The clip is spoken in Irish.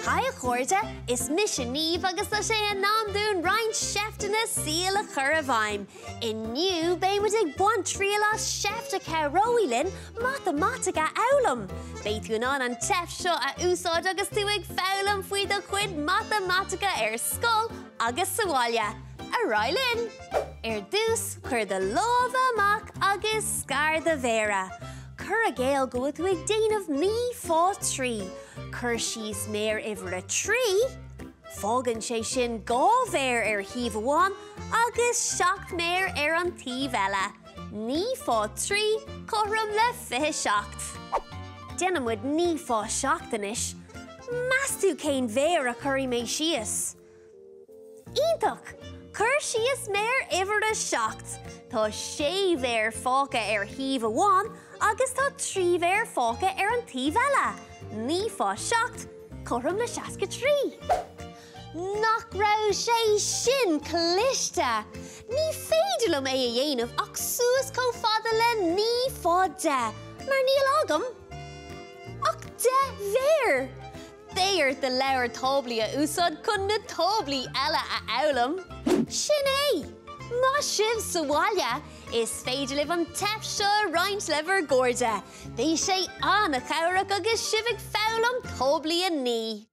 Haigh a chairde, is mise Niamh agus tá sé in am dúinn roinnt seifteanna saoil a chur i bhfeidhm. Inniu beidh muid ag baint triail as seift a chabhróidh linn matamaitic a fhoghlaim. Beidh tú in ann an tseift seo a úsáid agus tú ag foghlaim faoi do chuid matamaitice ar scoil agus sa bhaile. Ar aghaidh linn! Ar dtús, cuir do lámha amach agus scar do mhéara. Cur i gcéill go bhfuil tú ag déanamh 9 fá 3. Cuir síos méar uimhir a 3. Fágann sé sin 2 mhéar ar thaobh amháin agus 7 méar ar an taobh eile. 9 fá 3 cothrom le 27. Déanfaidh muid 9 fá 7 anois. Meas tú cén mhéar a chuirfidh mé síos? Iontach! Cuir síos méar uimhir a 7. Tá sé mhéar fágtha ar thaobh amháin agus tá 3 mhéar fágtha ar an taobh eile. 9 fá 7, cothrom le 63. Nach raibh sé sin cliste! Ní féidir liom é a dhéanamh ach suas chomh fada le 9 fá 10, mar níl agam ach 10 mhéar! Beidh ort do leabhar táblaí a úsáid chun na táblaí eile a fhoghlaim. Sin é! Maith sibh sa bhaile! Is féidir libh an tseift seo a roinnt le bhur gcairde. Beidh sé an-chabhrach agus sibh ag foghlaim táblaí 9.